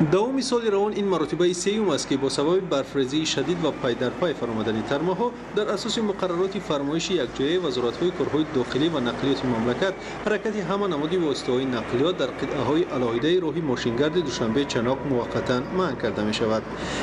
Давоми соли равон ин маротибаи сеюм аст, ки бо сабаби барфрезии шадид ва пайдарпай фаромадани тармаҳо дар асоси муқаррароти фармоиши якҷояи вазоратҳои корҳои дохилӣ ва нақлиёти мамлакат ҳаракати ҳама намуди воситаҳои нақлиёт дар қитъаҳои алоҳидаи роҳи мошингарди Душанбе-Чаноқ муваққатан манъ карда мешавад.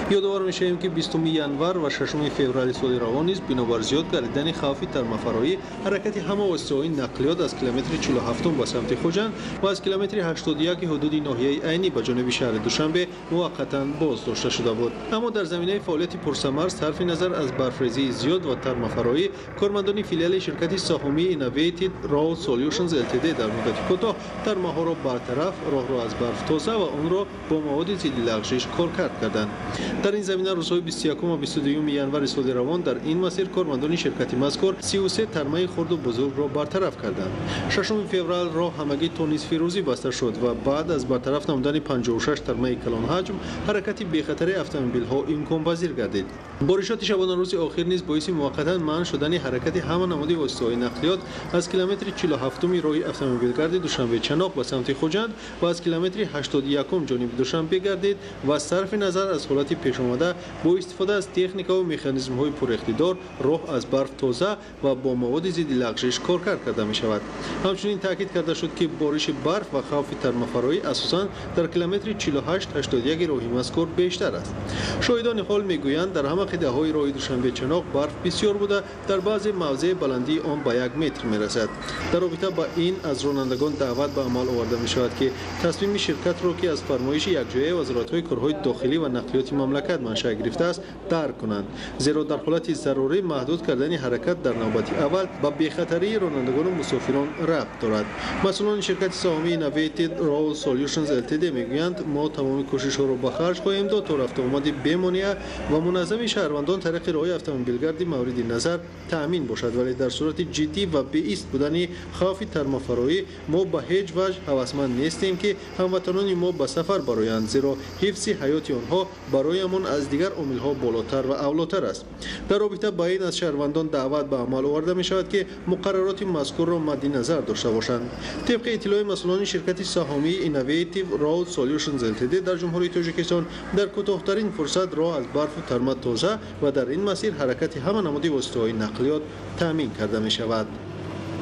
Ёдовар мешавем, ки 20 январ ва 6 феврали соли равон низ бинобар зиёд гардидани хавфи тармафароӣ ҳаракати ҳама воситаҳои нақлиёт аз километри 47 ба самти Хуҷанд ва аз километри 81 ҳудуди ноҳияи Айнӣ ба ҷониби шаҳри Душанбе муваққатан боздошта шуда буд. Аммо дар заминаи фаъолияти пурсамар сарфи назар аз барфрезии зиёд ва тармафароӣ кормандони филиали ширкати саҳомии Innovative Road Solutions Ltd дар муддати кӯтоҳ тармаҳоро бартараф, роҳро аз барф тоза ва онро бо маводи зидди лағжиш коркард карданд. Дар ин замина рӯзҳои 21 ва 22 январи соли равон дар ин масир кормандони ширкати мазкур 33 тармаи хурду бузургро бартараф карданд. 6 феврал роҳ ҳамагӣ то нисфи рӯзӣ баста шуд ва баъд аз бартараф намудани 56 тармаи калонҳаҷм ҳаракати бехатари автомобилҳо имконпазир гардид. Боришоти шабонарӯзи охир низ боиси муваққатан манъ шудани ҳаракати ҳама намуди воситаҳои нақлиёт аз километри 47 роҳи автомобилгарди Душанбе-Чаноқ ба самти Хуҷанд ва аз километри 81 ҷониби Душанбе гардид ва сарфи назар аз ҳолати пешомада бо истифода аз техникаву механизмҳои пурэқтидор роҳ аз барф тоза ва бо маводи зидди лағжиш коркард карда мешавад. Ҳамчунин таъкид карда шуд, ки бориши барф ва хавфи тармафароӣ асосан дар километри 48-81 роҳи мазкур бештар аст. Шоҳидони ҳол мегӯянд, дар ҳама қитъаҳои роҳи Душанбе-Чаноқ барф бисёр буда, дар баъзе мавзеи баландии он ба 1 метр мерасад. Дар робита ба ин аз ронандагон даъват ба амал оварда мешавад, ки тасмими ширкатро, ки аз фармоиши якҷояи вазоратҳои корҳои дохилӣ ва нақлиёти мамлакат маншаъ гирифтааст, дарк кунанд, зеро дар ҳолати зарурӣ маҳдуд кардани ҳаракат дар навбати аввал ба бехатарии ронандагону мусофирон рабт дорад. Масъулони ширкати саҳомии Innovative Road Solutions Ltd мегӯянд, мо тамоми кӯшишҳоро ба харҷ хоҳем дод, то рафтуомади бемонеа ва муназзами шаҳрвандон тариқи роҳи автомобилгарди мавриди назар таъмин бошад, вале дар сурати ҷиддӣ ва беист будани хавфи тармафароӣ мо ба ҳеҷ ваҷҳ ҳавасманд нестем, ки ҳамватанони мо ба сафар бароянд, зеро ҳифзи ҳаёти онҳо бароямон аз дигар омилҳо болотар ва авлотар аст. Дар робита ба ин аз шаҳрвандон даъват ба амал оварда мешавад, ки муқаррароти мазкурро мадди назар дошта бошанд. Тибқи иттилои масъулони ширкати саҳомии Innovative Road Solutions Ltd дар Ҷумҳурии Тоҷикистон дар кӯтоҳтарин фурсат роҳ аз барфу тарма тоза ва дар ин масир ҳаракати ҳама намуди воситаҳои нақлиёт таъмин карда мешавад.